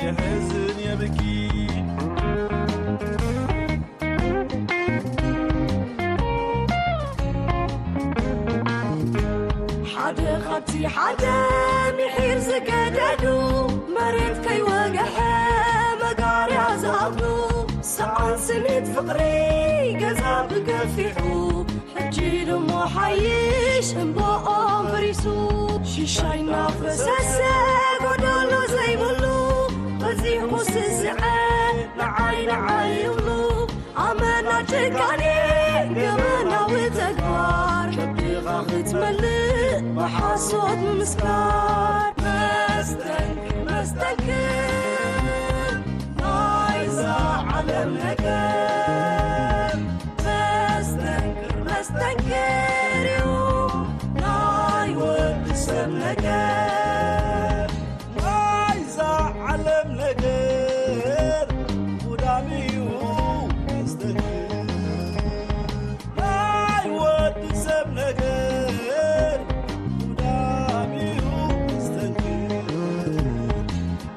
የሕዝን የብኪ። ሓደ ካብቲ ሓደ ምሒር ዝገደዱ፣ መሬት ከይወግሐ መጋርያ ዝኣብዱ፣ ሰኣን ስኒት ፍቕሪ ገዛ ብገፊሑ፣ ሕጂ ድሞ ሓይሽ እምባኦም ፈሪሱ። ሽሻይ እናፈሰሰ ጎደሎ ዘይብሉ፣ በዚሑ ስስዐ ንዓይ ንዓይ ይብሉ። ኣመና ጭካኔ ገበናዊ ተግባር፣ ከብድኻ ክትመልእ ብሓሶት ምምስካር። መስተንክር መስተንክር ናይዛ ዓለም ነገር፣ መስተንክር መስተንክር እዩ ናይ ወዲ ሰብ ነገር። ናይዛ ዓለም ነገር ጉዳም እዩ መስተንክር። ናይ ወዲ ሰብ ነገር ጉዳም እዩ መስተንክር።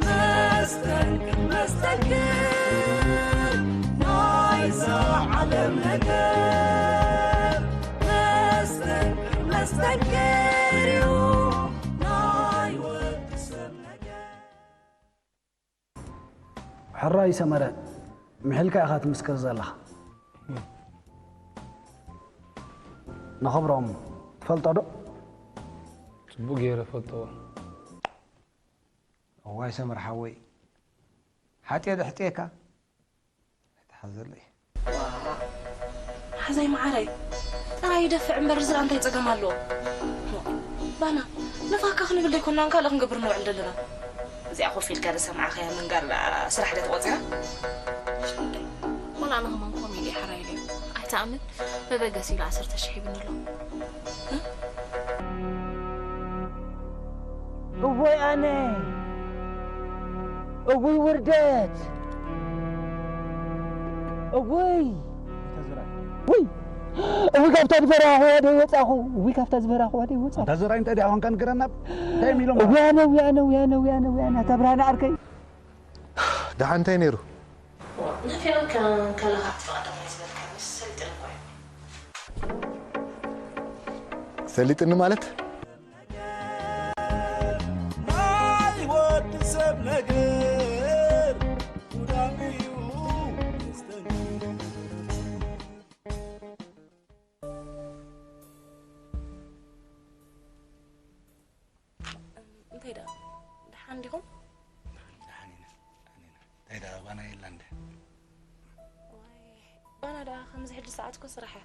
መስተንክር መስተንክር ናይዛ ዓለም ነገር። መስተንክር መስተንክር እዩ ናይ ወዲ ሰብ ነገር። ሕራይ ሰመረ፣ ምሒልካ ኢኻ ትምስክር ዘለኻ። ንኽብሮም ትፈልጦ ዶ? ጽቡቕ ገይረ እፈልጥዎ። እዋይ ሰመረ ሓወይ፣ ሓጥየ ዶ ኣሕጥየካ? ኣይትሓዘለይ። ሓዛይ መዓረይ፣ ጥራይ ይደፍዕ እምበር ዝርኣ እንታይ ጸገም ኣለዎ? ባና፣ ንፋካ ክንብል ዘይኮንና ካልእ ክንገብር ንውዕል ዘለና። እዚኣ ኮፍ ኢልካ ዝሰማዕኻያ ምንጋር ደኣ ስራሕ ዶ ተቖጺራ? ወላ ኣነ ከማን ኮም ኢለ ሓራይ ኢለ። ኣይትኣምን፣ መበገሲ ኢሉ ዓሰርተ ሽሕ ሂብኒ ኣሎ። እወይ ኣነ፣ እውይ ውርደት፣ እውይ። ውይ፣ እውይ ካብታ ዝበራኹዋ ደይ ወጻኹ፣ እውይ ካብታ ዝበራኹዋ ደይ ወጻኹ። ኣንታ ዘራይ እንታይ ዲኣ ኾንካ ንገረና? እንታይ ኢሎም? እውይ ኣነ፣ እውይ ኣነ፣ እውይ ኣነ፣ እውይ ኣነ፣ እውይ ኣነ፣ ኣታ ብርሃነ ዓርከይ። ደሓን እንታይ ነይሩ? ናፊቐካ ከለኻ እቲ ቀዳማይ ዝበልካ ምስ ሰሊጥኒ እኮ እዩ። ሰሊጥኒ ማለት? ናይ ወዲ ሰብ ነገር ጉዳም እዩ። እንታይ ደኣ፣ ደሓን ዲኹም? ደሓን ኢና፣ ደሓን ኢና። እንታይ ደኣ ባና የላ እንደ? ዋይ፣ ባና ደኣ ከምዚ ሕጂ ሰዓት እኮ ስራሕ እያ።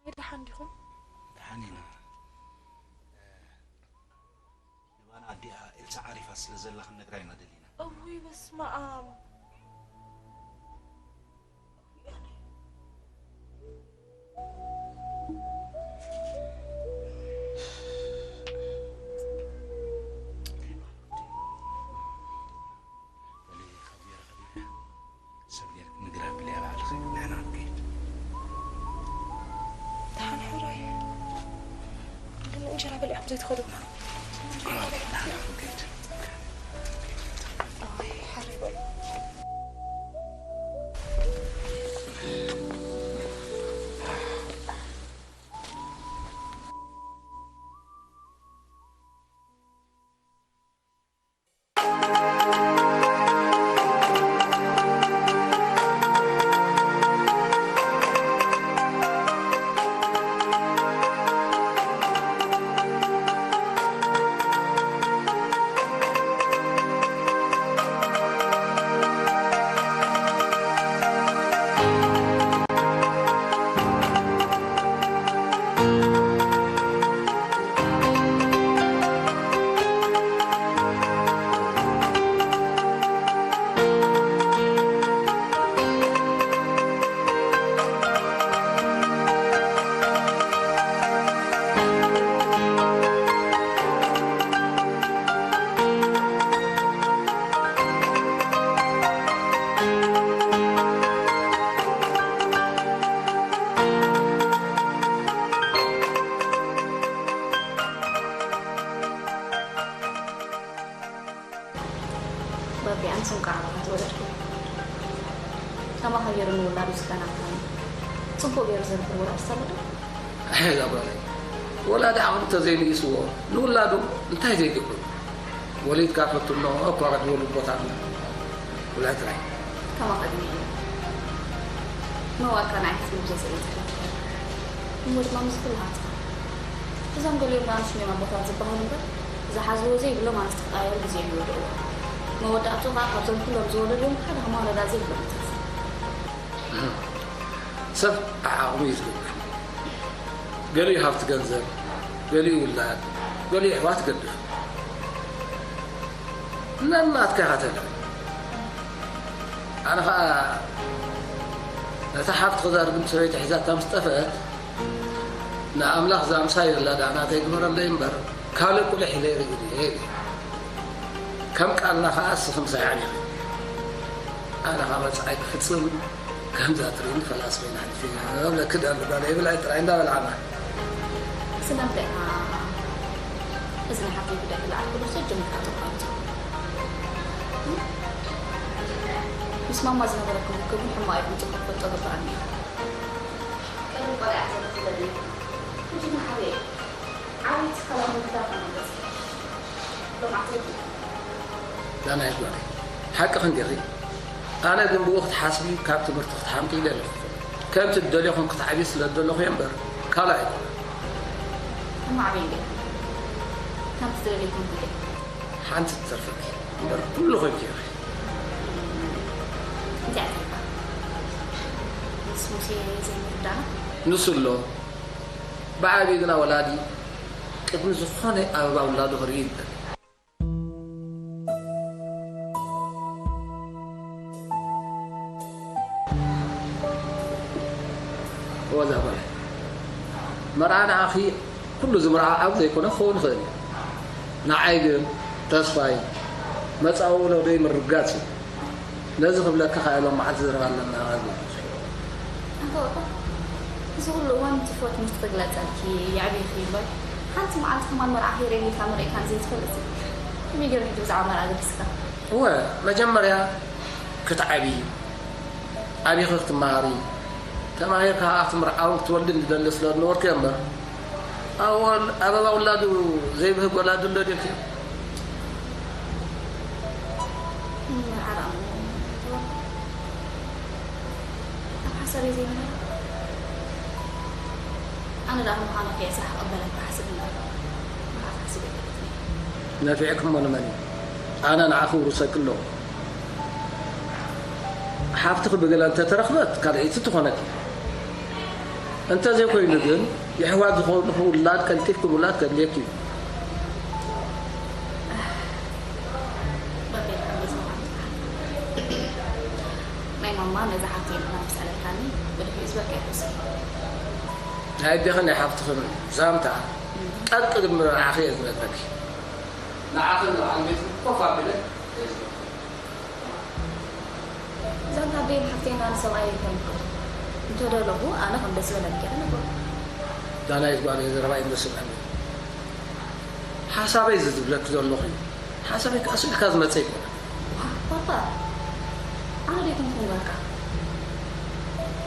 ናይ ደሓን ዲኹም? ደሓን ኢና። ንባና ኣዲኣ ኤልሳ ዓሪፋ ስለ ዘላ ክንነግራ ኢና ደሊና። እውይ በስመኣብ። ሰብ ጌርክ ንግራ ብልያ ባዕልኺ ንሕና ክንከይድ። ደሓን ሕራይ። ግን እንጀራ በሊዕኩም ዘይትኸዱ? ኣይ፣ ሕራይ በሉ። ስንቃ ኣባኻ ተወለድኩ። ከማኻ ገይሩ ንውላዱ ዝከናኸን፣ ጽቡቕ ገይሩ ዘንብር ወላዲ ተሎ ዶ? ኣይ፣ እዛ ጓለይ፣ ወላዲ ዓቕሉ ተዘይንኢስዎ ንውላዱ እንታይ ዘይገብሩ? ወሊድካ ፈትኖ እኳ ክትብሉ ቦታ ኣሎ። ውላድ ጥራይ። ከማኻ ግን የለን። መዋእልካ ንዓይ ክትምግዞ ዘርኢ ትኽእል። እሞ ድማ ምስ ኩሉ ሃብትኻ። እዞም ገሊኦም ደኣ ንሽሜማ ቦታት ዝበሃሉ እምበር፣ ዝሓዝዎ ዘይብሎም ኣንስቲ ክጣየሩ ግዜኦም ይወድእዎ። መወዳእትኡ ኸኣ ካብዞም ኩሎም ዝወለድዎም ሓደ ከማን ወላዲ ዘይብሎም ይተርፉ። ሰብ ዓቕሙ እዩ ዝገብር። ገሊኡ ሃብቲ ገንዘብ፣ ገሊኡ ውላድ፣ ገሊኡ ኣሕዋት ይገድፍ። ነናትካ ኢኻ ተልዕል። ኣነ ኸኣ ነታ ሓብቲ ክዛርግን ሰበይቲ ሒዛታ ምስ ጠፍአት፣ ንኣምላኽ ዛምሳ ይብላ ደኣ ናተይ ግበረለይ እምበር፣ ካልእ ቁልሕ ኢለ ይርኢ እየ ኢለ። ከም ቃልና ኸኣ እስኺ ምሳይ ዓቢኺ። ኣነ ኸኣ መጻኢኪ ፍጽም ከምዛ ትርእይኒ ፈላሲ ኮይነ ኣሕሊፈ እብለኪ ደኣ ኣሎ ጓለይ ይብል ኣይ ጥራይ እንዳበልዓና። ስለምንታይ ኢኻ እዚ ናይ ሓፍተይ ጉዳይ ተለዓልኩ ዶ ጀሚርካ ተቋርጾ? ምስ ማማ ዝነበረኩም ርክብ እውን ሕማቕ ይኹን ጽቡቕ ክፈልጦ ግብኣኒ እዩ። ቅድሚ ቆልዓ ዘመት ትደሊ። ሕጂ ግን ዓበየ። ዓብዪ ትካላት ንምፍጣር ተመረጽ። ሎማዕቲ ዳናይት ጓለይ፣ ሓቅኺ እንዲኺ። ኣነ ግን ብኡ ክትሓስቢ ካብ ትምህርቲ ክትሓምቂ ኢለ ኣለኹ። ከምቲ ትደልዮ ኮን ክትዓብዪ ስለ ዝደለኹ እየ እምበር ካልእ ኣይኮነን። እሞ ዓብየ እንዲያ። ከምቲ ትደልዮ ኮንኩ ኢለ። ሓንቲ ትተርፈኪ እምበር ኩሉ ኮንኪ ኢኺ። እንታይ ኣትሪፋ? ምስ ሙሴ ዘይምርዳእ? ንሱ ኣሎ። ብዓብዩ ግና ወላዲ ቅድሚ ዝኾነ ኣበባ ውላዱ ክርኢ ይግበር። ወዛ ጓል መርዓ ንዓኺ ኩሉ ዝምርዓዓው ዘይኮነ ክኸውን ይኽእል እዩ። ንዓይ ግን ተስፋይ መጻኢ ወለዶይ ምርግጋጽ እዩ። ነዚ ክብለካ ከኣ ሎም መዓልቲ ዘረባ ኣለና። ኣንታ ወጣ፣ እዚ ኩሉ እዋን ትፈትዎ ትምህርቲ ክግለጸልኪ፣ የዕብየኪ እምበር፣ ሓንቲ መዓልቲ ከማን መርዓ ከይረኣየካ መሪቕካኒ ዘይትፈልጥ። ከመይ ገይሩ ሕጂ ብዛዕባ መርዓ ገዲስካ? እወ፣ መጀመርያ ክትዓብዪ፣ ዓቢኺ ክትመሃሪ፣ ተማሂርካ ከኣ ክትምርዓውን ክትወልድን ዝደሊ ስለ ዝነበርኩ እየ እምበር፣ ኣወል-፣ ኣበባ ውላዱ ዘይብህግ ወላዲ ኣሎ ዲልኪ? እም፣ ሓራም። ኣብ ሓሳበይ ዘይነበረ። ኣነ ደኣ ምዃኑ ከየስራሕ ክቕበለካ ሓስብ እምበር፣ ንዓኻ ሓሲበ ኣይፈልጥን እየ። ነፊዕኪ እሞ ንመን እዩ? ኣነ ንዓኺ ውርሰኪ ኣለኹ። ሓፍትኺ ብገለ እንተተረኽበት ካልኣይቲ ትኾነኪ። እንተዘይኮይኑ ግን የሕዋት ዝኾንኹ ውላድ ቀልጢፍኪ ምውላድ ከድልየኪ እዩ። በበይ ሓገዝ ምዃኑ ትበሃል። ናይ ማማ ነዛ ሓብተይ ኢልና ምስ ኣለልካኒ ብድሕሪኡ ዝበልካዮ ይወስድ። ናይ ኣዴኽን ናይ ሓፍትኽን ዛምታ ቀጥ ቅድሚ ንዓኺ እየ ዝነግረኪ። ንዓኽን ንበዓል ቤትክን ኮፍ ኣቢለ እየ ዝነግረኪ። ዛንታ ኣደይን ሓፍተይን ኣነ ሰብኣየይ እንታይ ይምልከቶ? እንተደለኹ ኣነ ከም ደስ ዝበለኒ ገይረ ነግሮ። ዳናይት ጓለይ ዘረባ ይመስል ኣነ። ሓሳበይ እዚ ዝብለኪ ዘለኹ እዩ። ሓሳበይ ከኣ ስኢልካ ዝመጸ ኣይኮነን። ፓፓ፣ ኣነ ደይኮንኩ ንበልካ።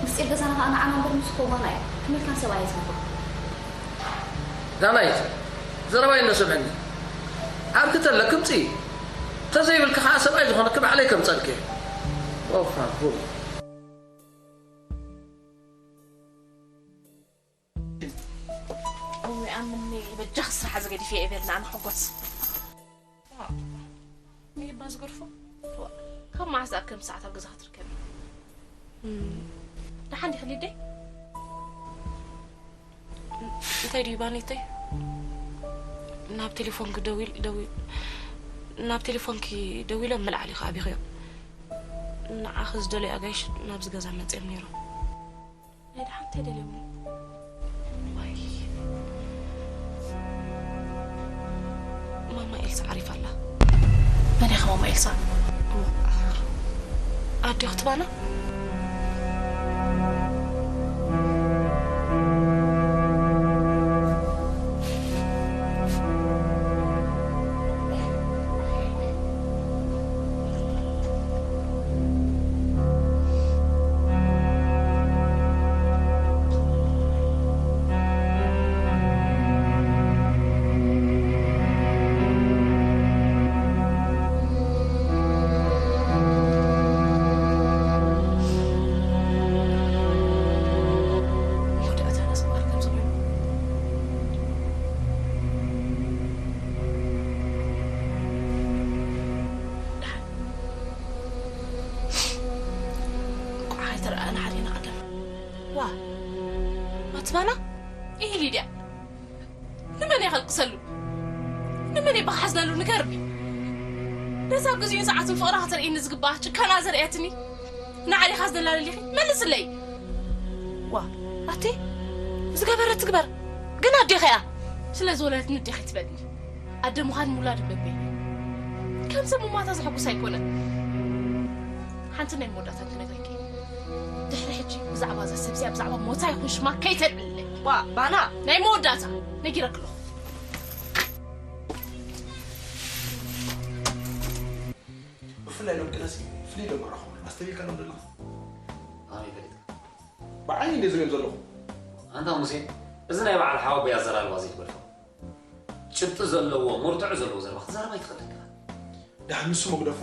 ምስጢር ገዛና ከኣ ንዓና እምበር ንሱ ክወሃና እዩ። ከመይ ኢልካ ንሰብኣየይ ትነግሮ? ዳናይት፣ ዘረባይ እንዳሰምዐኒ። ዓርኪ ተለኪ ምጺ። ተዘይብልኪ ከኣ ሰብኣይ ዝኾነኪ ባዕለይ ከምጸልኪ እየ። ኦፋ፣ ቡል። እወ፣ ኣምኒ በጃኺ ስራሕ እዚ ገዲፈ እየ በልና፣ ኣነ ሕጎስ። ዋእ፣ ንይባ ዝገርፎ? ዋእ፣ ካብ መዓስ ደኣ ከም ሰዓት ኣብ ገዛ ክትርከቢ? እም። ደሓን ዲኺ ሊደይ? እንታይ ድዩ ባኒተይ? ናብ ቴሌፎንኪ ደዊል-፣ ደዊ-፣ ናብ ቴሌፎንኪ ደዊሎም ምልዓል ኢኺ ኣቢኽዮ። ንዓኺ ዝደለዩ ኣጋይሽ ናብዚ ገዛ መጺኦም ነይሮም። ናይ ደሓን እንታይ ደልዮም? ዋይ። ማማ ኤልሳ ዓሪፋ ኣላ። መን ኢኻ ማማ ኤልሳ? እሞ፣ ኣዴኹ ትባና? ኣና? ኢሂ ሊድያ፣ ንመን እየ ከልቅሰሉ? ንመን እየ ብሓዝነሉ? ንገርኒ። ነዛ ኣብ ግዜኡን ሰዓቱን ፍቕራ ከተርእየኒ ዝግባኣ ጭካና ዘርእያትኒ ንዓሊኻ ዝደላለሊኺ መልስለይ። ዋ፣ ኣቲ ዝገበረት ትግበር። ግን ኣዴኺ እያ። ስለ ዝወለደትኒ ኣዴኺ ትበልኒ። ኣደ ምዃን ምውላድ በበይ እዩ። ከም ሰብ ምሟታ ዘሐጉስ ኣይኮነን። ሓንቲ ናይ መወዳእታ ክነግረኪ። ድሕሪ ሕጂ ብዛዕባ እዛ ሰብ እዚኣ ብዛዕባ ሞታ ይኹን ሽማ ከይተልዕልለይ። ዋ፣ ባና። ናይ መወዳእታ ነጊረኪ ኣለኹ። ብፍላይ ሎም ቅነሲ ፍልይ ኢሎም ኣራኸቡና። ኣስተብሂልካሎም ዘለኻ? ኣበይ ፈሊጥካ? ብዓይኒ እንደ ዝሪኦም ዘለኹ። ኣንታ ሙሴ፣ እዚ ናይ በዓል ሓወቦይ ኣዘራርባ ዘይትገድፎ። ጭብጢ ዘለዎ፣ መርትዖ ዘለዎ ዘረባ ክትዛረብ ኣይትኽእልን ዲኻ? ደሓን ንሱ መግደፉ።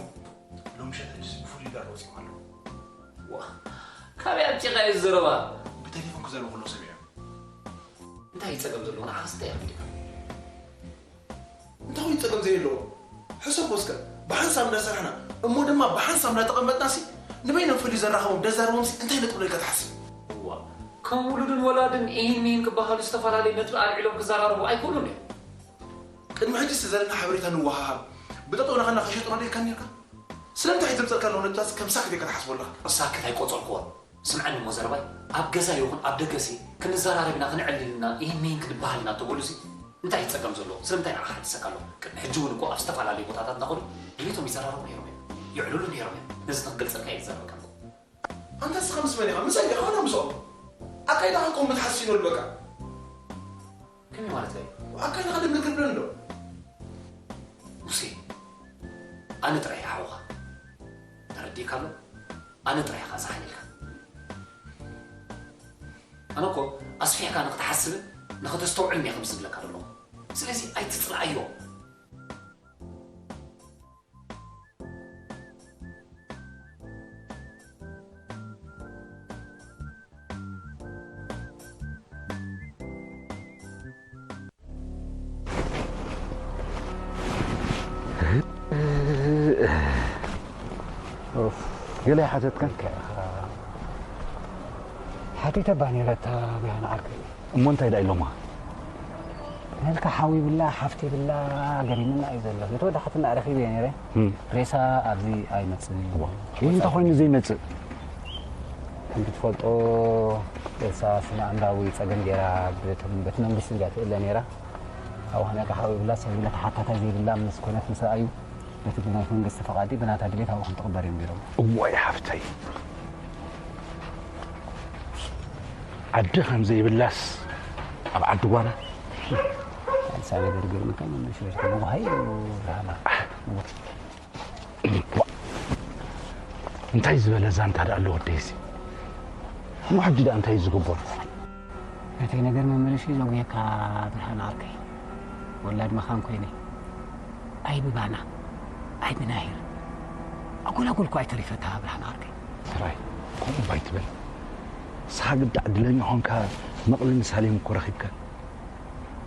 ሎም ምሸት ሕጂስ ብፍሉይ ጋር ወፂኦም ኣለዉ። ዋ፣ ካበይ ኣምፂእካዮ እዚ ዘረባ? ብቴሌፎን ክዛረቡ ከለዉ ሰሚዐ። እንታይ እዩ ጸገም ዘለዎ? ንዓኻስ እንታይ ኣረዲእካ? እንታይ ኮይኑ ጸገም ዘየለዎ? ሕሰቦ እስከ፣ ብሓንሳብ እንዳሰርሕና፣ እሞ ድማ ብሓንሳብ እንዳተቐመጥናሲ፣ ንበይኖም ፍልዩ ዘራኸቦም ደዛርቦምሲ እንታይ ነጥቢ ኢልካ ትሓስብ? እዋ፣ ከም ውሉድን ወላድን ኢሂን ሚሂን ክበሃሉ ዝተፈላለየ ነጥቢ ኣልዒሎም ክዘራረቡ ኣይክእሉን እዮም። ቅድሚ ሕጂስ ዘለና ሓበሬታ ንወሃሃብ፣ ብጠጠው እናኸድና ከይሸጡና ዶ ኢልካ ነይርካ? ስለምንታይ ሕጂ ዘምጸእካ ኣለዉ ነጥብታትሲ ከም ሳክት ኢልካ ትሓስቦ ኣለኻ? ሳክት ኣይቆጸርክዎን። ስምዐኒ እሞ ዘረባይ፣ ኣብ ገዛ ይኹን ኣብ ደገሲ ክንዘራረብ ኢና፣ ክንዕልል ኢና፣ ኢሂን ሚሂን ክንበሃል ኢና ተበሉሲ እንታይ እዩ ጸገም ዘለዎ? ስለምንታይ ንዓኻ ይሕድሰካ ኣሎ? ቅድሚ ሕጂ እውን እኮ ኣብ ዝተፈላለዩ ቦታታት እናኸዱ ድሌቶም ይዘራረቡ ነይሮም እዮም። የዕልሉ ነይሮም እዮም። ነዚ ንክገልጸልካ እየ ዝዛረበካ እኮ። ኣንታ ንስኻ ምስ መን ኢኻ? ምሳይ ዲኻ ዋላ ምስኦም? ኣካይዳኻ እኮ ምትሓስ ይኖር በቃ። ከመይ ማለት እዩ? ኣካይዳኻ ድምር ክብለን ኣሎ። ሙሴ፣ ኣነ ጥራይ እየ ሓውኻ። ተረዲእካ ኣሎ? ኣነ ጥራይ እየ ዝሓልየልካ። ኣነ እኮ ኣስፊሕካ ንክትሓስብን ንክተስተውዕልን እየ ከምዚ ዝብለካ ዘለኹ። ስለዚ ኣይትጽልኣዮ። ኡፍ፣ ገለ ይሓተትካ? ሓቲተ እባ ነይረ እታ ብርሃን ዓርከይ። እሞ እንታይ ደኣ ኢሎማ? መልካ ሓው ይብላ፣ ሓፍቲ ይብላ፣ ገሪምና እዩ ዘሎ። ነቲ ወዲ ሓትና ረኺበዮ ነይረ። እም። ሬሳ ኣብዚ ኣይመጽእን እዩ። እዋ። ወይ እንታይ ኮይኑ ዘይመጽእ? ከምቲ ትፈልጦ፣ ኤልሳ ስነ ኣእምራዊ ጸገም ገይራ በቶም፣ በቲ መንግስቲ እያ ትእለ ነይራ። ካብኡ ከመይ ሓው ይብላ፣ ሰብ ይብላ፣ ተሓታታይ ዘይብላ ምስ ኮነት ምስ ረኣዩ፣ በቲ ብናይ መንግስቲ ፈቓዲ ብናታ ድሌት ኣብኡ ከም ትቕበር እዮም ገይሮም። እዋይ ሓፍተይ፣ ዓዲ ከም ዘይብላስ ኣብ ዓዲ ጓና። ኣዲስ ኣበባ ገርገር መካኝ መሽረሽ ከመጉሃይ ብርሃና። እንታይ ዝበለ ዛንታ ደኣ ኣሎ ወደይሲ? እሞ ሕጂ ደኣ እንታይ እዩ ዝግበር? ነቲ ነገር መመለሺ ዘጉየካ ብርሃን ዓርከይ፣ ወላድ መኻን ኮይነ፣ ኣይ ብባና፣ ኣይ ብናሂር፣ ኣጎላጉል እኮ ኣይተሪፈታ ብርሃን ዓርከይ። ስራይ፣ ከምኡ እባ ኣይትበል። ንስኻ ግዳ ዕድለኛ ኾንካ መቕልን ሳሌም እኮ ረኺብካ።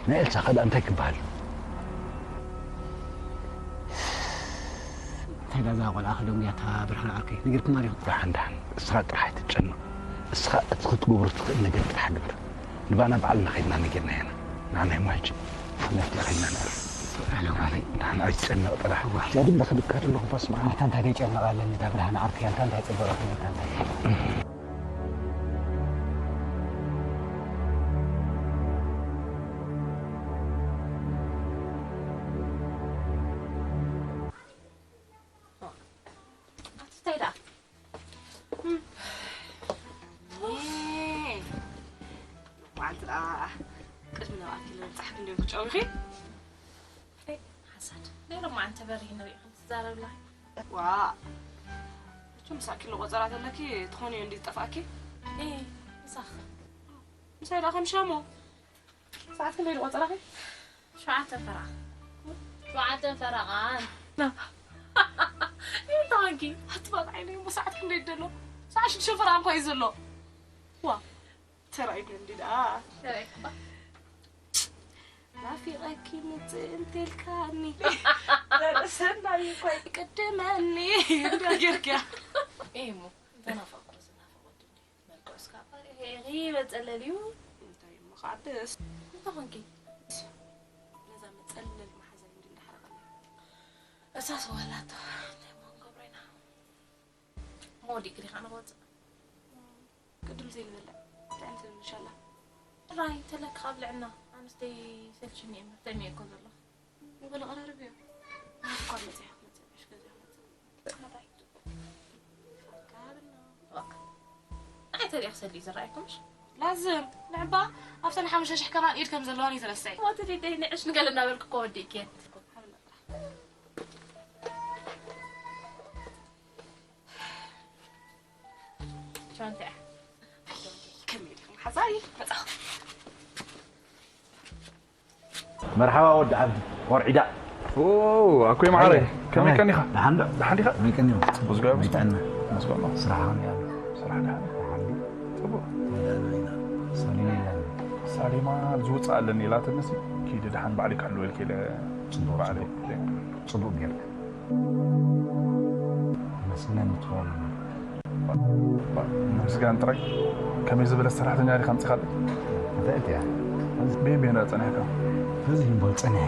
ናይ ኤልሳ ከ ደኣ እንታይ ክበሃል? እንታይ ደኣ እዛ ቆልዓ ከደንጉያ እታ ብርሃን ዓርከይ፣ ነጊርኩማ ዲኹም? ደሓን፣ ደሓን፣ እስኻ ጥራሕ ኣይትጨነቕ። እስኻ እቲ ክትገብሮ ትኽእል ነገር ጥራሕ ግበር። ንባና ባዕልና ኸይድና ነጊርናያ ኢና። ንዓና እሞ ሕጂ ነፍቲ ኸይድና ንዕረፍ። ኣነ ደሓን፣ ኣይትጨነቕ ጥራሕ። እዋ። እዚኣ ድም ለኽልካ ዘለኹ እባ ስምዓኒ። ኣታ እንታይ ደጨነቕ ኣለኒ እዛ ብርሃን ዓርከይ፣ ኣንታ እንታይ ጽቡቕ ረኺበካ እንታይ? ኣቲ እንታይ ደኣ? እም። እ፣ ሎማዓንቲ ደኣ ቅድሚ ናብኣኪ ለምጻሕኪ እንድዮም ክጨውኺ። ኤ፣ ሓሳድ። ናይ ሎማዓንቲ በሪሂ ንሪኢኺ ትዛረብላ። ዋ። መቸም ምሳኪ ኣሎ ቆጸራ ዘለኪ ትኾኒ እንዲ ዝጠፍኣኪ? ኤ፣ ምሳኺ። ምሳይ ደኣ ከም ሻሞ። ሰዓት ክንደይ ድቆጸራኺ? ሸውዓተ ፈረቓ። ሸውዓተ ፈረቓ። ና። እንታይ ኮንኪ? ኣትባል ዓይነይ እሞ ሰዓት ክንደይ ደሎ? ሰዓት ሽዱሽተ ፈረቓ እኳ እዩ ዘሎ። ዋ፣ ተራእዩ እንዲ ደኣ። ተራእዩ እኳ። ናፊቐኪ ምጽእ እንተልካኒ። ዘርእሰናይ እኳ ይቅድመኒ። እንታይ ጌርክያ? ኤ እሞ፣ ተናፋቕ እኮ ዝናፈቕ ወዲ እንዲ። መልክዑስ ካብ ባሪኺ መጸለልዩ። እንታይ እሞ? ዓድስ እንታይ ኾንኪ? ነዛ መጸለል መሓዛ እንዲ እንዳሓረቐኒ። እሳስ ዋላቶ እንታይ እሞ ክንገብሮ ኢና? መወዲእ ክሪኻ ንወጽእ። ግድል ዘይንበልዕ እንታይ ዓይነት ኢንሻላ? ጥራይ ተለካ ኣብልዕና። ኣነስ ደይ ሰልችኒ እየ፣ መርተሚ እኮ ዘለኹ። ንበለ ቀራርብ እዮ። እኳ መጽያ ክትመጽእ፣ ምሽ ገዚኣ ክትመጽእ። ኣይ ተሪያ ክሰሊ ዝረኣይኩምሽ? ላዝም ንዕባ ኣብተን ሓሙሽተ ሽሕ ከማን ኢድ ከም ዘለዋን እዩ ዝረስዕ። ሞት ዲደይ ንዕሽ ንገለ እናበልኩ እኮ ወዲእክየን። ሻንተ እያ። ከመይ ኢልኩም ሓዛይ መጻኹ? መርሓባ ወዲ ዓብዲ ወርዒዳ። ኦ፣ ኣኮይ መዓረይ፣ ኣየ፣ ከመይ ኣየ። ቀኒኻ? ደሓን ዶ? ደሓን ዲኻ? ከመይ ቀኒኹም? ጽቡቅ ዝገበረ ከመይ ጥዕና? መስገን ነው። ስራሕ ከመይ ኣሎ? ስራሕ ደሓን። ደሓን ዶ? ጽቡቅ። ወዳና ኢና። ሳሊና ኢላኒ። ሳሊማ ዝውጽእ ኣለኒ ኢላትኒ ሲ፣ ኪዲ ደሓን ባዕሊ ክሕልወልኪ ኢለ ጽቡቅ፣ ባዕሊ ጽቡቅ። ኢለ። ጽቡቅ ጌርካ። መስግነኒ ትኸውን። ንምስጋን ጥራይ? ከመይ ዝበለት ሰራሕተኛ ዲኻ ኣምጺኻለይ? እንታይ እቲያ? በየን በየን ጸኒሕካ? በዚ እምበር ጸኒሐ።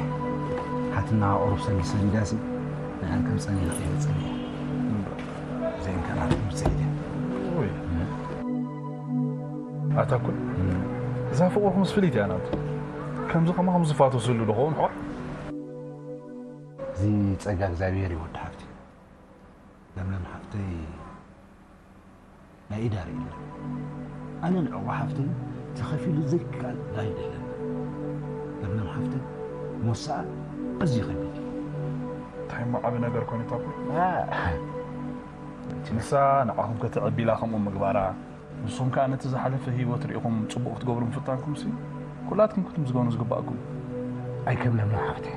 ሓትና ቁሩብ ሰልዲ ሰሊዳሲ፣ ንዓን ከም ጸኒሐ ከይደ ጸኒሐ። እምበር። ዘይንከራተት ምርጸ ኢለ። ወይ። እም። ኣታ ኩን፣ እም። እዛ ፍቕርኹምስ ፍልይቲ እያ ናቱ። ከምዚ ከማኹም ዝፋተሱሉ ዶ ኸውን ሕዋ? እዚ ጸጋ እግዚኣብሔር እዩ ወዲ ሓፍቲ። ለምለም ሓፍተይ ናይ ኢዳ ርእየላ። ኣነ ንዕቑባ ሓፍተይ ተኸፊሉ ዘይከኣል ዕዳ እዩ ደለኒ። ለምለም ሓፍተይ ሞሳኣ ኣዝዩ ከቢድ እዩ። እንታይ እሞ ዓቢ ነገር ኮነ እታ እኮ። አ። ንሳ ንዓኹም ከተዕቢ ኢላ ከምኡ ምግባራ፣ ንስኹም ከኣ ነቲ ዝሓለፈ ህይወት ርኢኹም ጽቡቕ ክትገብሩ ምፍታንኩምሲ፣ ኩላትኩም ክትምስገኑ ዝግባእኩም። ኣይከብለና ሓፍተይ።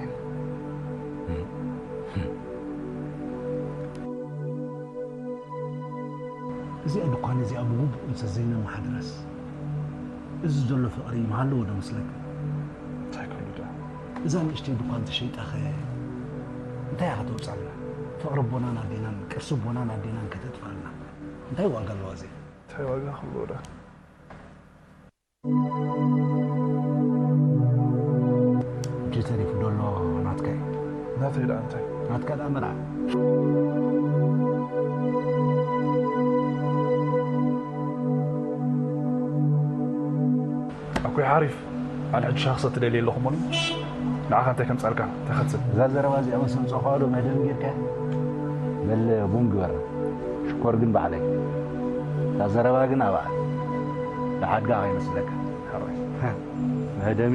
እዚኣ ድኳን እዚኣ ብግቡእ እንተ ዘይነመሓድራስ፣ እዚ ዘሎ ፍቕሪ ምሃለዎ ዶ መስለካ? እንታይ ክህሉ ደኣ? እዛ ንእሽተይ ድኳን ተሸይጣኸ እንታይ እያ ከተውጻልና? ፍቕሪ ኣቦናን ኣዴናን፣ ቅርሲ ኣቦናን ኣዴናን ከተጥፍኣልና እንታይ ዋጋ ኣለዋ እዚኣ? እንታይ ዋጋ ክህልዎ ደኣ? ሕጂ ተሪፉ ዘሎ ናትካ እዩ። ናተይ ደኣ እንታይ? ናትካ ደኣ መርዓ። ኣኩይ ሓሪፍ፣ ኣነ ሕጂ ሻሂ ክሰቲ ደልየ ኣለኹ እሞኒ፣ ንዓኻ እንታይ ከምጻልካ? እንታይ ከትሰቲ? እዛ ዘረባ እዚኣ ምስ ኣምጸእኳ ዶ መደብ ጌርካ? በል ቡን ግበር። ሽኮር ግን ባዕለይ። እታ ዘረባ ግን ኣብኣ። ብሓድጋ ከይመስለካ። ሕራይ። መህደሚ።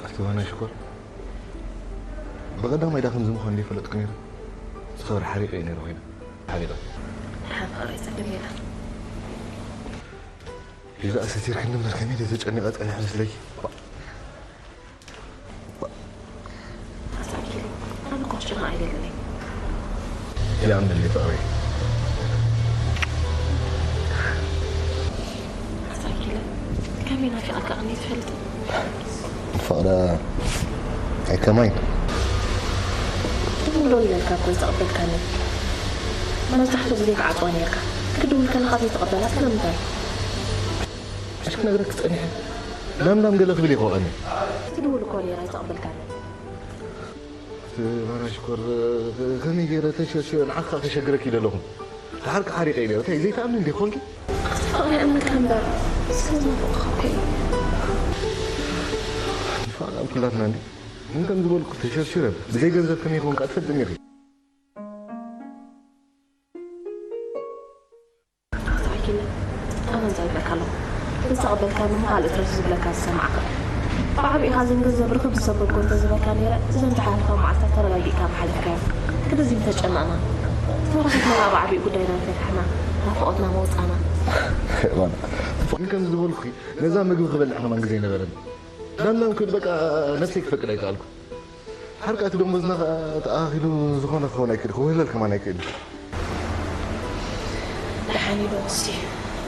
ኣቲ ዋና ሽኮር፣ ብቐዳማይ ዳ ከምዚ ምዃኑ ዘይፈለጥኩ ነይረ። ዝኸበር ሓሪቐ እየ ነይረ ኮይነ። ሓሪቐ። ሓፍቕረይ ጸገም የለን። ኢዛ ኣሰቲርክኒ እምበር ከመይ ድየ ተጨኒቐ ጸኒሐ መስለኪ? ኣሳኪሉ፣ ኣነ እኮ ክጭነቕ ኣይደልን እየ። ይኣምነኒ ፍቕረይ። ኣሳኪለ፣ ከመይ ናፊቐካ ቀኒ ትፈልጥ? ፍቕረ ኣይከማይን። ትብሎ ኢለልካ እኮ ዝተቐበልካኒ። መብዛሕትኡ ግዜ ትዓጽዋ ነይርካ። ክድውል ከለኻ ዘይትቕበላ ስለምንታይ? ኣሽ ክነግረክ ጸኒሐ። ላም ላም ገለ ክብል ይኸውቐኒ። ትድውል እኮ ነይራ ኣይተቐበልካኒ። እቲ ባና ሽኮር፣ ከመይ ገይረ ተሸ-፣ ሸ-፣ ንዓኻ ከሸግረክ ኢለ ኣለኹ። ድሓር ክሓሪቀ ኢለ፣ እንታይ ዘይትኣምኒ እንዴ ኮንኪ? ፍቕሪ እምነካ እምበር፣ ስለዝናፍቕኻ እኮ እዩ። ንፋቕ ኣብ ኩላትና እንዴ። እንከም ዝበልኩ ተሸርሽረ፣ ብዘይ ገንዘብ ከመይ ይኸውን ከኣ ትፈልጥኒ ኢኺ። ኣኪለ፣ ኣነ እንታይ ይብለካ ኣለኹ? ዝተቐበልካኒ እሞ ካልእ ትረፍ ዝብለካ ዝሰማዕካ። ብዓቢኡ ሓዘን ገንዘብ ርክብ ዝሰበርኩ እንተዝበልካ ነይረ፣ እዘን ዝሓለፋ መዓልታት ተረጋጊእካ ምሓለፍካዮ። ክንድዚ ምተጨነቕና፣ ተራኺብና ኣብ ዓቢኡ ጉዳይና ምፈታሕና፣ ናፍቖትና መውጻና። ግን ከምዚ ዝበልኩ ነዛ ምግቢ ክበልዕ ከማን ግዜ ነበረኒ። ዳንዳን ክብል በቃ ነፍሰይ ክፈቅድ ኣይከኣልኩ። ሓርቃ እቲ ደሞዝና ከኣ ተኣኺሉ ዝኾነ ክኸውን ኣይክእል፣ ክውህለል ከማን ኣይክእል። ደሓን እዩ ዶ እስቲ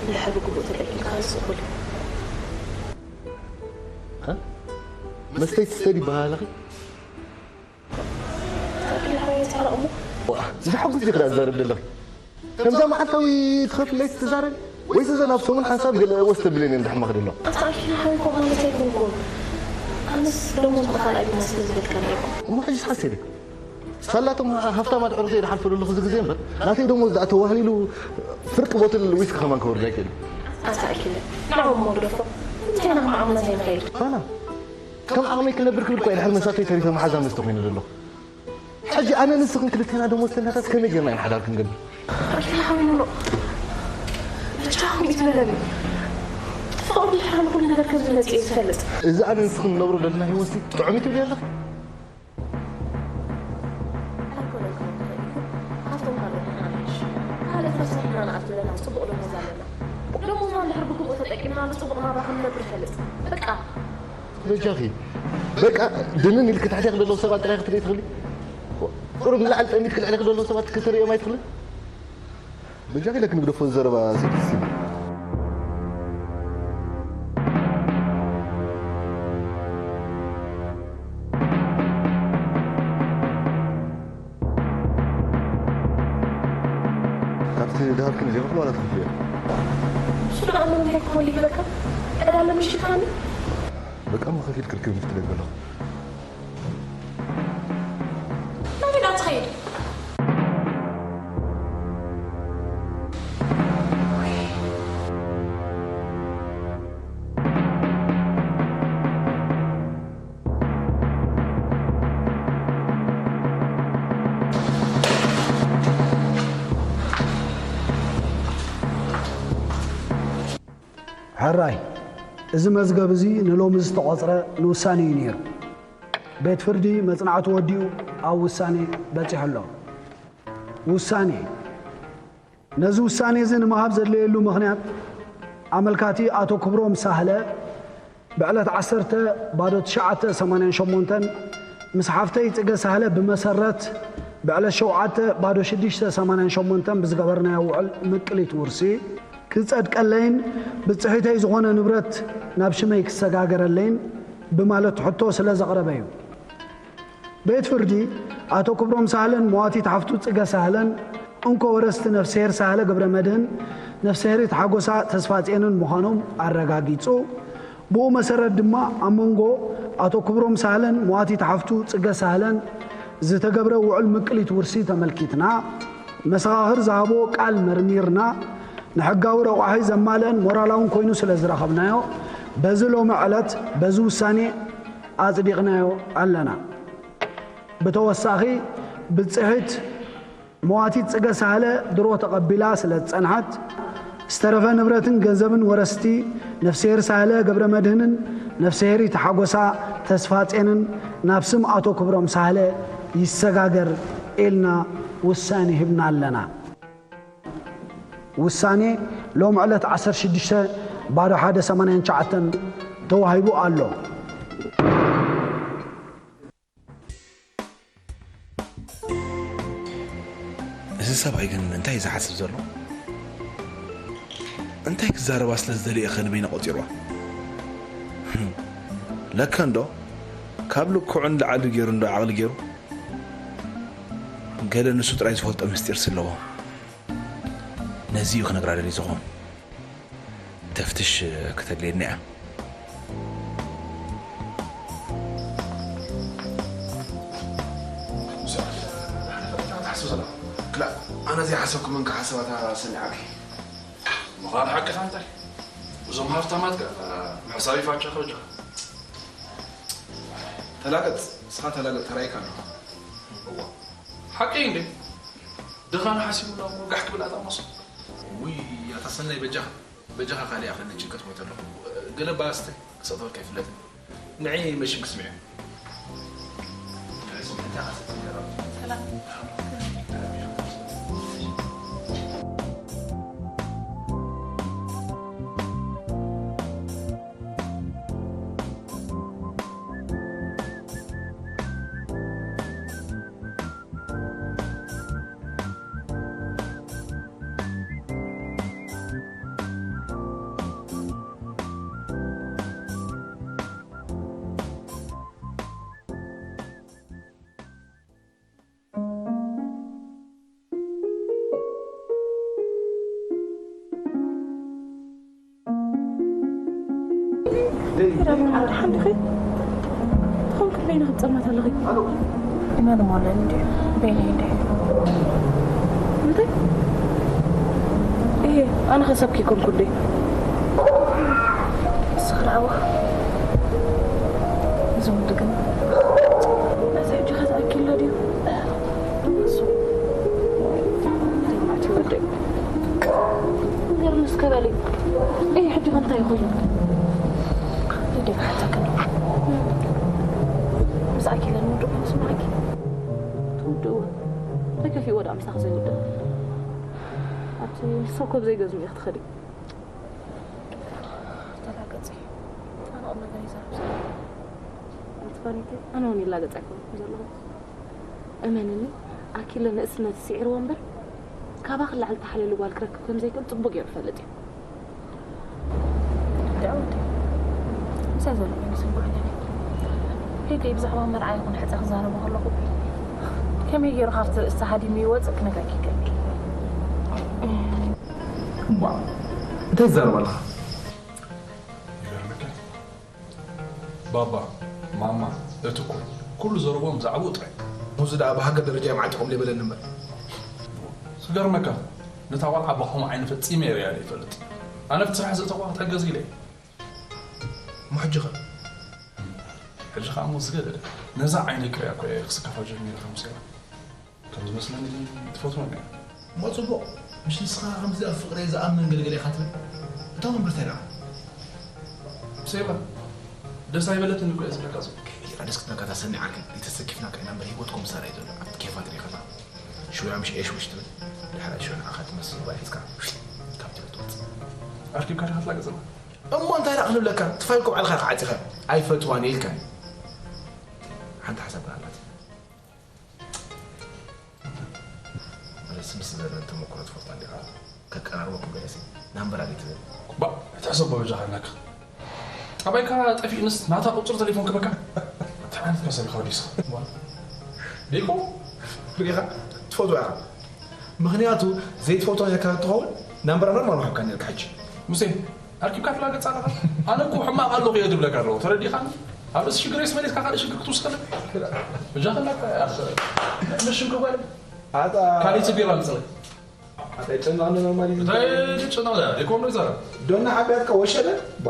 እንድሕር ብግቡእ ተጠቂምካ ዝጽቡል መስተይ ትስተድ ይበሃለኺ። ተረቕ እሞ ብዘሓጉስ ዲኺ ዳ ትዛረብ ዘለኺ? ከምዛ መዓልታዊ ትኸፍለይ ትዛረብ ወይስ እዘን ኣብ ሰሙን ሓንሳብ ገለ ወስ ተብለኒ እንድሕር መኽደሎ? ኣታ ኣኪል ሓወይ እኮ ማለት ኣይኮንኩን። ኣነስ ደሞዝ ብኻልኣይ ብና ስለ ዝበልካ ነይርኩም። እሞ ሕጂስ ሓሲሪ። ሳላቶም ሃፍታማት ዕርሰይ ዝሓልፈሉ ኣለኹ እዚ ግዜ እምበር ናተይ ደሞዝ ደኣ ተዋህሊሉ ፍርቂ ቦትል ዊስኪ ከማን ክወርድ ኣይክእል። ኣታ ኣኪል ንዓው እሞ ግደፎ። እንታይ ኢና ከማዓምና ዘይንኸይድ? ባና ከም ዓቕመይ ክነብር ክብል እኳ ኢለ ሕልመ ሳተይ ተሪፈ መሓዛ መስተ ኮይኑ ዘሎ። ሕጂ ኣነ ንስኽን ክልቴና ደሞዝተኛታት ከመይ ጌርና ኢና ሓዳር ክንገብር? ኣኪል ሓወይ ምሉእ ብቻኹም ይትበለኒ። ፍቕሪ ድሕሪ ንኹሉ ነገር ከም ዝመጽእ እየ ዝፈልጥ። እዚ ኣነ ንስኽን ንነብሮ ዘለና ህይወትሲ ጥዑም እዩ ትብሊ ኣለኺ? ኣይኮነን ክኸውን ዝኽእል እዩ። ካብቶም ካልኦት ንሓይሽ። ካልእ ፈሲሕና ንኣቱ ዘለና ጽቡቕ ደሞዝ ኣለና። ደሞዝና እንድሕር ብግቡእ ተጠቂምናሉ ጽቡቕ ናብራ ከም ንነብር ይፈልጥ። በቃ። በጃኺ በቃ ድንን ኢልኪ ትሕቴኺ ዘለዉ ሰባት ጥራይ ክትርኢ ትኽእሊ? ቁሩብ ንላዕሊ ጠሚትኪ ልዕሌኺ ዘለዉ ሰባት ክትርእዮም ኣይትኽእልን? በጃኺ ኢለኪ ንግደፎ እዚ ዘረባ ሴክሲ ካብቲ ድሃብክን ዘይመኽሎ ዋላ ትኽፍልዮ። እሱ ደኣ ምን እንታይ ክኾን ይበካ? ዕዳ ለምሽ ይኻኒ? በቃ እሞ ከፊል ክልክል ምፍትለይ በለኹ። ናበይ ደኣ ትኸይድ? ሕራይ፣ እዚ መዝገብ እዚ ንሎሚ ዝተቖጽረ ንውሳኔ እዩ ነይሩ። ቤት ፍርዲ መጽናዕቱ ወዲኡ ኣብ ውሳኔ በጺሑ ኣሎ። ውሳኔ፣ ነዚ ውሳኔ እዚ ንምሃብ ዘድለየሉ ምኽንያት፣ ኣመልካቲ ኣቶ ክብሮም ሳህለ ብዕለት ዓሰርተ ባዶ ትሽዓተ ሰማንያን ሸሞንተን ምስ ሓፍተይ ጽገ ሳህለ ብመሰረት ብዕለት ሸውዓተ ባዶ ሽዱሽተ ሰማንያን ሸሞንተን ብዝገበርናዮ ውዕል ምቅሊት ውርሲ ክጸድቀለይን ብጽሒተይ ዝኾነ ንብረት ናብ ሽመይ ክሰጋገረለይን ብማለት ሕቶ ስለ ዘቕረበ እዩ። ቤት ፍርዲ ኣቶ ክብሮም ሳህለን መዋቲት ሓፍቱ ጽገ ሳህለን እንኮ ወረስቲ ነፍስሄር ሳህለ ገብረመድህን ነፍስሄሪት ሓጎሳ ተስፋጽዮንን ምዃኖም ኣረጋጊጹ። ብኡ መሰረት ድማ ኣብ መንጎ ኣቶ ክብሮም ሳህለን መዋቲት ሓፍቱ ጽገ ሳህለን ዝተገብረ ውዕል ምቅሊት ውርሲ ተመልኪትና፣ መሰኻኽር ዝሃብዎ ቃል መርሚርና፣ ንሕጋዊ ረቋሒ ዘማልአን ሞራላውን ኮይኑ ስለ ዝረኸብናዮ፣ በዚ ሎሚ ዕለት በዚ ውሳኔ ኣጽዲቕናዮ ኣለና። ብተወሳኺ፣ ብጽሒት መዋቲት ጽገ ሳህለ ድሮ ተቐቢላ ስለ ዝጸንሓት፣ ዝተረፈ ንብረትን ገንዘብን ወረስቲ ነፍስሄር ሳህለ ገብረመድህንን ነፍስሄሪት ሓጎሳ ተስፋጼንን ናብ ስም ኣቶ ክብሮም ሳህለ ይሰጋገር ኢልና ውሳኔ ሂብና ኣለና። ውሳኔ ሎም ዕለት ዓሰርተ ሽዱሽተ ባዶ ሓደ ሰማንያን ትሽዓተን ተዋሂቡ ኣሎ። እዚ ሰብኣይ ግን እንታይ እዩ ዝሓስብ ዘሎ? እንታይ ክዛረባ ስለ ዝደለየ ከ ንበይና ቆጺርዋ? ለካ እንዶ ካብ ልክዑ ንላዕሊ ገይሩ እንዶ ዓቕሊ ገይሩ ገለ ንሱ ጥራይ ዝፈልጦ ምስጢር ስለዎ ነዚ እዩ ክነግራ ደልየ ዝኾን። ተፍትሽ ክተድልየኒ እያ። ኣነ ዘይሓሰብኩ መን ክሓስባታ ሰኒዓኪ ምዃን ሓቅኻ እንታይ እዞም ሃፍታማት ከ ምሕሳብ ይፋቻ ከበጃ ተላገጽ እስኻ ተላገጽ ተራይካ ኣለኹ ሓቂ እንዴ ድኻ ንሓሲቡና እሞ ጋሕ ክብል ኣጣመሶ ውይ ኣታ ሰናይ በጃኻ በጃኻ ካሊኣ ከነ ጭንቀት ሞት ኣለኹ ገለ ባስተ ክሰጥወልካ ይፍለጥ ንዒ መሽም ክስምዕ። ንዒ ስምዕ፣ እንታይ ሓሰብቲ ነይራ? ሰላም። ሓንቲ ኸይ ትኾን ክብለይና ክትጸማት ኣለኺ። ኢማ ድማ ኣለኒ እንድዩ። በይነይ እንድዩ። እንታይ? እየ፣ ኣነ ኸ ሰብኪ ኮንኩ እንዴ? ንስኺ ደኣ እዋ። እዚ ወዲ ግን ነዚ ሕጂ ኸ ተኣኪሎ ድዩ? እሱ። ተባዕቲ ወደይ። ንገርኒ እስከ በሊ። እይ፣ ሕጂ ከ እንታይ ኮይኑ? ደይ ክሓተካ። ምስ ኣኪለን ውዱእ ኮይኑ ስምዓኪ። ትውድእዎ። ተከፊእዎ ደኣ ምሳኺ ዘይውድእ። ኣብቲ ሰብ ኮብ ዘይገዝሙ ኢኺ ትኸዲ። ተላገጺ። ኣነ ቁም ነገር ይዛረብ ዘሎ። ኣንቲ ፋኒተይ፣ ኣነ እውን ይላገጽ ኣይኮንኩን ዘለኹ። እመንኒ፣ ኣኪለ ንእስነት ስዒርዎ እምበር፣ ካባኺ ላዕሊ ተሓለሊ ጓል ክረክብ ከም ዘይክእል ጽቡቕ ገይሩ ይፈልጥ እዩ። ደዓውቲ፣ ምሳይ ዘሎ ኮይኑ ስምዓለኒ። ሄገይ ብዛዕባ መርዓ ይኹን ሕጸ ክዛረቦ ከለኹ፣ ከመይ ገይሩ ካብቲ ርእስቲ ሃዲሙ ይወጽእ ክነግረኪ ይክእል። እምቧ፣ እንታይ ትዛረብ ኣለኻ? ይገርመካ። ባባ፣ ማማ፣ እቲ ኩል፣ ኩሉ ዘረብኦም ብዛዕባኡ ጥራይ። ነዚ ደኣ ብሃገር ደረጃ እዮም ዓጢቖም ዘይበለኒ እምበር። ክገርመካ፣ ነታ ቆልዓ ብኸምኡ ዓይኒ ፈጺመ ርእያ ዘይፈልጥ። ኣነ ኣብቲ ስራሕ ዘእተኹዋ ክትሕገዝ ኢለ እየ። እሞ ሕጂ ኸ? ሕጂ ኸኣ እሞ ዝገደደ። ነዛ ዓይነይ ክርእያ እኮ እየ ክስከፋ ጀሚረ፣ ሙሴባ። ከም ዝመስለኒ ትፈትወኒ እያ። እሞ ጽቡቕ፣ ምሽ ንስኻ ከምዚ ኣብ ፍቕረይ ዝኣምን ገልገለ ኢኻ ትብል? እታ ወንበር እንታይ ደኣ? ሴባ፣ ደስ ኣይበለትን እኮ እየ ዝብለካ ዘሎ። ከይደ ደስ ክትነካ እታ ሰኒዓካ፣ ዘይተሰኪፍናካ ኢና እምበር ህይወትኩም ምሳና እዩ ዘሎ። ኣብቲ ኬፋ ትርኢ ከላ፣ ሽውያ ምሽ ኤሽ ውሽ ትብል፣ ድሕራይ ሽውያ ንዓኻ ትመስል ጓል ሒዝካ፣ ካብቲ ትወጽእ። ኣርኪብካ ዲኻ ትላገጽ ዘላ? እሞ እንታይ ደኣ ክንብለካ? እቲ ፋይል እኮ ባዕልኻ ኢኻ ዓጺኻ፣ ኣይፈትዋን እየ ኢልካኒ። ሓንቲ ሓሳብ ግን ኣላትኒ። ማለት ምስ ዝበለን ተመክሮ ትፈልጣ እንዲኻ፣ ከቀራርበኩም ገለሲ ናምበር ኣለ ትብል። ባ፣ ትሕሰቦ በጃኻ ኣለካ። ጠባይካ ጠፊእንስ ናታ ቁጽሪ ተሌፎን ክበካ? እንታይ ዓይነት መሰል ኢኻ ወዲስኻ? ዲኮ? ሪኢኻ? ትፈትዋ ኢኻ። ምኽንያቱ ዘይትፈትዋ ነካ ትኸውን ናምበራ ኖርማል ምሃብካ ነርካ ሕጂ። ሙሴ፣ ኣርኪብካ ትላገጽ ኣለኻ? ኣነ እኮ ሕማቕ ኣለኹ እየ ዝብለካ ኣለኹ። ተረዲኻኒ? ኣብ ርእሲ ሽግረይስ መሊስካ ካልእ ሽግር ክትውስኸለይ? በጃኻ ኣለካ፣ ኣኽ፣ ምሽም ክጓል። ኣታ ካልእ ቢራ ምጽለይ። ኣታ ይጨንቕ ኣሎ ኖርማል እዩ። እንታይ ይጨንቕ ኣሎ? ደይኮን ነው ይዛረብ። ዶና ዓብያትካ ወሸለ? ባ።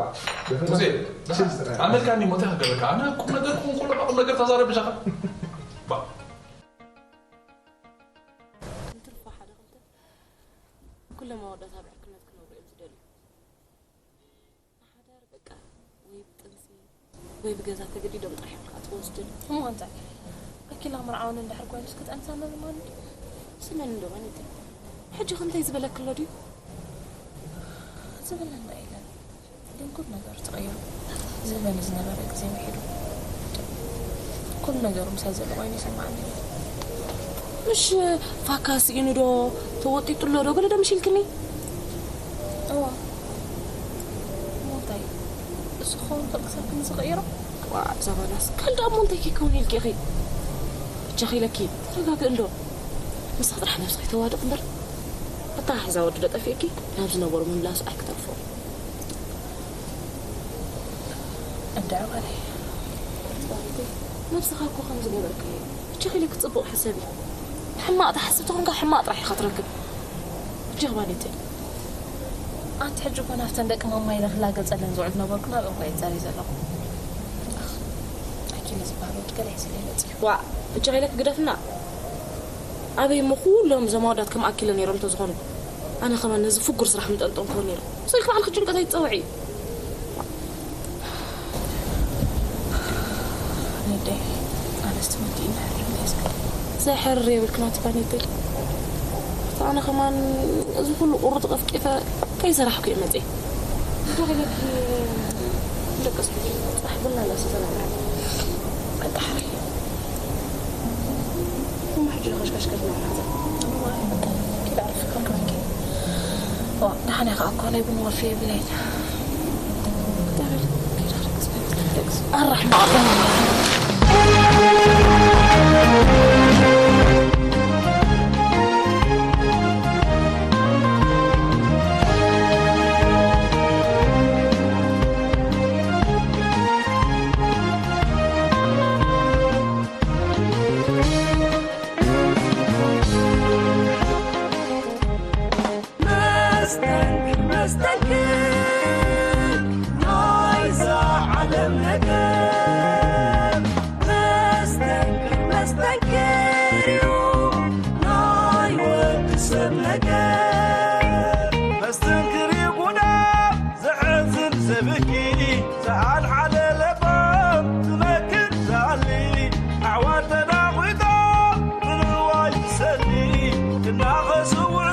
ሙሴ፣ ችዝ ጥራይ። ኣመልካ እንዲ ሞተ ክገብረካ። ኣነ ቁም ነገር ኩን ኩሉ ቁም ነገር ተዛረብ በጃኻ። ባ። እንትርፎ ሓደ ክልተ ኩሎም ኣወዳት ኣብ ዕርክነት ክነብሩ እዮም ዝደልዩ። ንሓዳር በቃ ወይ ብጥንሲ ወይ ብገዛ ተገዲዶም ጥራሕ እዮም ከዓ ትወስድን። እሞ እንታይ? ኣኪላ መርዓውን እንድሕር ኮይኑስ ክጠንሳ ነዚ ማለት እዩ? ስመን እንዶ ማለተይ። ሕጂ ከምታይ ዝበለክሎ ድዩ? ዝበለና የለን። ግን ኩሉ ነገሩ ተቐይሩ። ዘበን ዝነበረ ግዜ ምሒዱ። ኩሉ ነገሩ ምሳይ ዘሎ ኮይኑ ይስምዓኒ። ምሽ ፋካ ስኢኑ ዶ ተወጢጡ ኣሎ ዶ ገለ ዶ ምሽ ኢልክኒ? እዋ። እሞ እንታይ? እሱ ክኸውን ይኽእል ክሳብ ክንዲ ዝቕይሮ? ዋ፣ እዛ ባላስ ካልእ ደኣ እሞ እንታይ ከይከውን ኢልኪ ኢኺ? ብጃኺ ኢለኪ፣ ተረጋግእ እንዶ። ንስኺ ጥራሕ ነብስኺ ተዋድቕ እምበር፣ ኣተሓሕዛ ወዲ ዶ ጠፊእኪ፣ ናብ ዝነበሮ ምምላሱ ኣይክተርፎ። እንድዒ ጓለይ። ነብስኻ እኮ ከም ዝገበርካዮ፣ ብጃኺ ኢለኪ ጽቡቕ ሕሰቢ። ሕማቕ ትሓስብ ተኾንካ ሕማቕ ጥራሕ ኢኻ ትረክብ። ብጃኺ ባሌተይ። ኣንቲ ሕጂ እኮ ናብተን ደቂ ማማ ኢለ ክላገጸለን ዝውዕል ነበርኩ፣ ናብኦም እኮ እየ ጸርየ ዘለኹ። ኣኽ፣ ኣኪለ ዝበሃል ወዲ ገለ ሒዙለይ መጺኡ። ዋእ፣ ብጃኺ ኢለኪ ግደፍና። ኣበይ እሞ ኩሎም እዞም ኣወዳት ከም ኣኪለ ነይሮም እንተዝኾኑ፣ ኣነ ከማን ነዚ ፍጉር ስራሕ ምጠንጠንክዎ ነይረ። ስልኪ ባዕልኺ ጭንቀት ኣይትጸውዒ። ኣነስ ትምዲ ኢና ሕርም ደስከ። ዘሕር የብልክና ትባኒ ይብል። ኣነ ከማን እዚ ኩሉ ቁርጥ ቀፍቂፈ ከይሰራሕኩ እየ መፅእ። ደቂለኪ ደቀስኩ። ፃሕ ቡና ለሰተና። ኣጣሕሪ። እሞ ሕጂ ከሽከሽከሽ ናብራ። ኪድ ዓርፊ ከንከንኪ። ዋ፣ ደሓን እያ ከዓ እኮ ናይ ቡን ወፍሪ የብለይን። ኣራሕማ። መስተንክር መስተንክር ናይዛ ዓለም ነገር። መስተንክር መስተንክር እዩ ናይ ወዲ ሰብ ነገር። መስተንክር እዩ ጉዳ ዘሕዝን ዘብኪ። ሰኣል ሓደ ለባም ትመክር ዛሊ። ኣዕዋር ተናዊጦ ብንዋይ ትሰሊ። እናኸስውዕ